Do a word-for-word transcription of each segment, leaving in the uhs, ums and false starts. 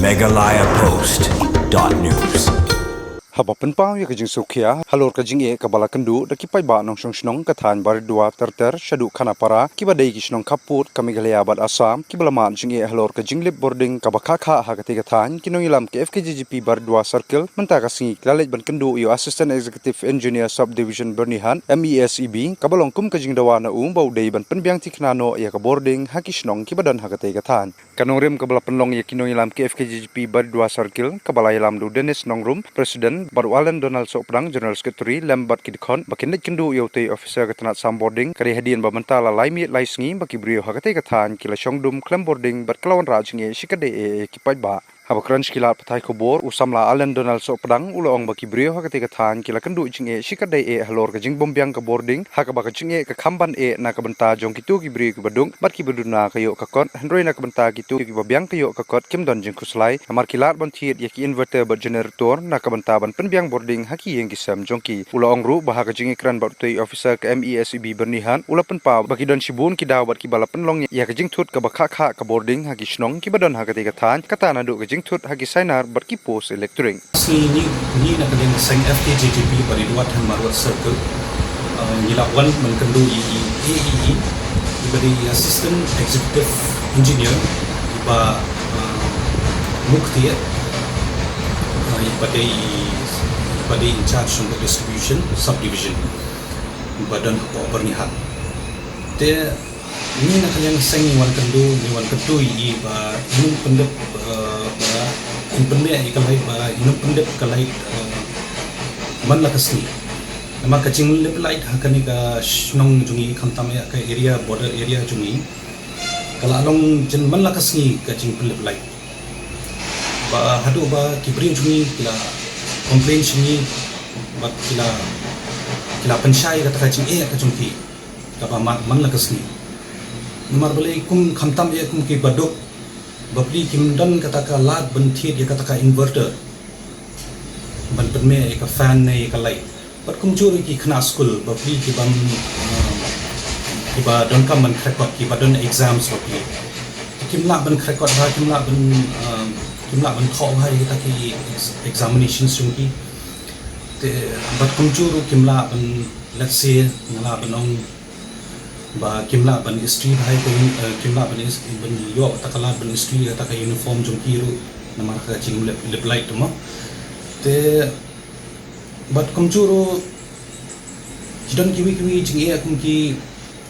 Meghalaya Post dot news. Haba pynpaw ïa ka jingsngewkhia halor ka jingeh kaba la kynduh da ki paidbah nongshong shnong ka thaiñ Baridua ter ter shaduh Khanapara, kiba dei ki shnong khappud ka Meghalaya bad Assam, kiba la mad jingeh halor ka jinglip bording kaba khah khah ha katei ka thaiñ, ki nongïalam ka F K J G P Baridua Circle mynta ka sngi ki la leit ban kynduh ïa u Assistant Executive Engineer Sub Division Byrnihat, M E S E B, kaba long kum ka jingdawa na u ba u dei ban pynbiang thikna noh ïa ka bording ha ki shnong kiba don ha katei ka thaiñ. Ka nongrim kaba la pynlong ïa ki nongïalam ka F K J G P Baridua Circle, kaba la ïalam da u Dennis Nongrum, President, bad u Allen Donald Sohpdang, General Secretary, lem bad ki dkhot ba kin leit kynduh ïa utei u officer ka tnat sam bording, ka dei hadien ba mynta la lai miet lai sngi ba ki briew ha katei ka thaiñ ki la shong dum khlem bording bad ka la wanrah jingeh shikatdei eh ïa ki paidbah. Haba kren sha ki lad pathai khubor, u samla Allen Donald Sohpdang u la ong ba ki briew ha katei ka thaiñ ki la kynduh jingeh shikatdei eh halor ka jingbymbiang ka bording, ha kaba ka jingeh ka kham ban eh na ka bynta jong kito ki briew kiba duk bad kiba duna ka ïoh ka kot, hynrei na ka bynta kito kiba biang ka ïoh ka kot kim don jingkhuslai, namar ki lad ban thied ïa ki inverter bad generator na ka bynta ban pynbiang bording ha ki ïing ki sem jong ki. U la ong ruh ba ha ka jingïakren bad utei u officer ka M E S E B Byrnihat, u la pynpaw ba ki don shibun ki daw bad kiba la pynlong ïa ka jingthut kaba khah khah ka bording ha ki shnong kiba don ha katei ka thaiñ, kata naduh ka jingthut ha ki sainar bad ki post electric. Sngi ngi, ngi na ka liang ka seng F K J G P Baridua Than Marwat Circle, uh, ngi la wan ban kynduh ïa i A E E, iba dei Assistant Executive Engineer, iba, uh, Mukti, uh, iba dei, iba dei in charge jong ka distribution subdivision ba don hapoh Byrnihat. Te ngi na ka liang seng ngi wan kynduh, ngi wan kynduh ïa i ba in ym pyndep, eh, ba in pynmih ïa ka light, ba in ym pyndep ka light, eh, man la ka sngi. Namar ka jinglip light ha kane ka shnong jong ngi, khamtam ïa ka area, border area jong ngi, ka la long jin man la ka sngi ka jingpynlip light. Ba haduh ba ki briew jong ngi ki la complain sha ngi, bad ki la, ki la pynshai kata ka jingeh ka jong ki kaba mad man la ka sngi. Namar balei kum khamtam eh kum kiba duk, bapli kim don kata ka lad ban thied ïa kata ka inverter ban pynmih ïa ka fan ne ïa ka light. Bad kumjuh ruh ki khynnah skul bapli kiba, um, kiba donkam ban khreh kot, kiba don exams bapli, kim lah ban khreh kot bha, kim lah ban, um, kim lah ban thoh bha ïa kita ki ex-, examinations jong ki. Te bad kumjuh ruh kim lah ban, let's say, nga lah ban ong ba kim lah ban istri bha ïa ka uni-, eh, kim lah ban is-, ban ïoh kata ka lad ban istri ïa kata ka uniform jong ki ruh namar ka jinglip, lip light tu mo. Te bad kumjuh ruh ki don kiwei kiwei jingeh kum ki,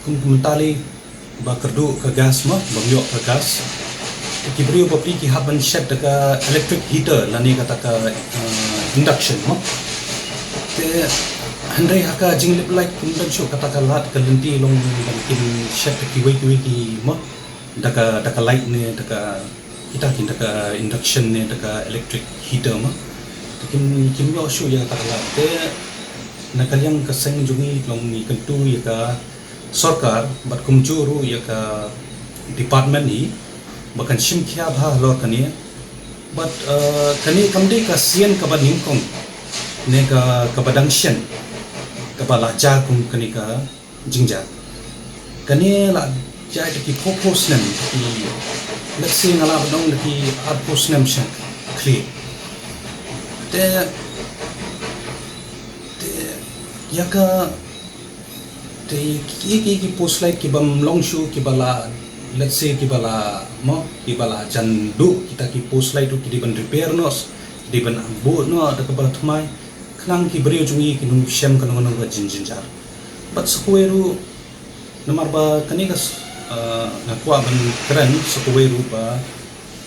kum ki mynta lei ba kyrduh ka gas mo, bym ïoh ka gas. Te ki briew bapli ki hap ban shet da ka electric heater lane kata ka, eh, induction mo. Te hynrei ha ka jinglip light kim don shuh kata ka lad, ka lynti long ban kin shet da kiwei kiwei ki mo, da ka, da ka light ne da ka, kita ki da ka induction ne da ka electric heater mo. Te kim, kim ïoh shuh ïa kata ka lad. Te na ka liang ka seng jong ngi long ngi kyntu ïa ka sorkar bad kumjuh ruh ïa ka department hi ba kan shim khia bha halor kane. Bad, eh, kane kam dei ka sien kaba nyngkong ne ka, kaba dang shen kaba la jia kum kane ka jingjia. Kane la jia da ki phew phew snem, ki, let's say, nga lah ban ong da ki arphew snem sha khlieh. Te, te ïa ka, te ki, ki, ki post light ki bym long shuh, kiba la, let's say, kiba la mo, kiba la jan duh, kita ki post light ruh ki dei ban repair noh, ki dei ban buh noh da kaba thymmai. Khnang ki briew jong ngi kin ym shem kano kano ka jingjynjar. Bad sa kawei ruh, namar ba kane ka s-, ah, nga kwah ban kren sa kawei ruh ba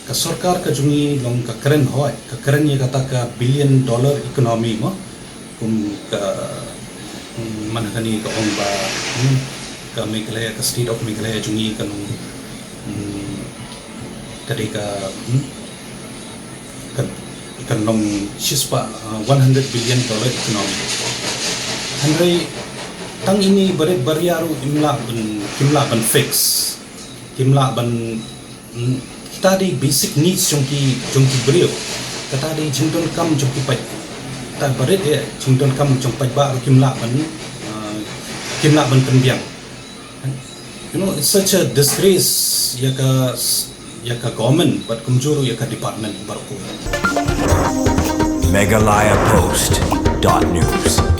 ka sorkar ka jong ngi long ka kren hoi, ka kren ïa kata ka billion dollar economy mo. Kum ka, mm, man kane ka ong ba, mm, ka Meghalaya, ka state of Meghalaya jong ngi ka long, mm, ka dei ka, mm, ka, ka long shispah, uh, one hundred billion dollar economy. Hynrei tang ine i barit baria ruh im lah ban, kim lah ban fix, kim lah ban, mm, kita dei basic needs jong ki, jong ki briew. Kata dei jingdonkam jong ki paid, ta barit eh jingdonkam jong paidbah ruh kim lah ban, uh, kim lah ban pynbiang. You know, it's such a disgrace ïa ka s-, ïa ka government bad kumjuh ruh ïa ka department baroh kawei. Meghalaya Post dot news.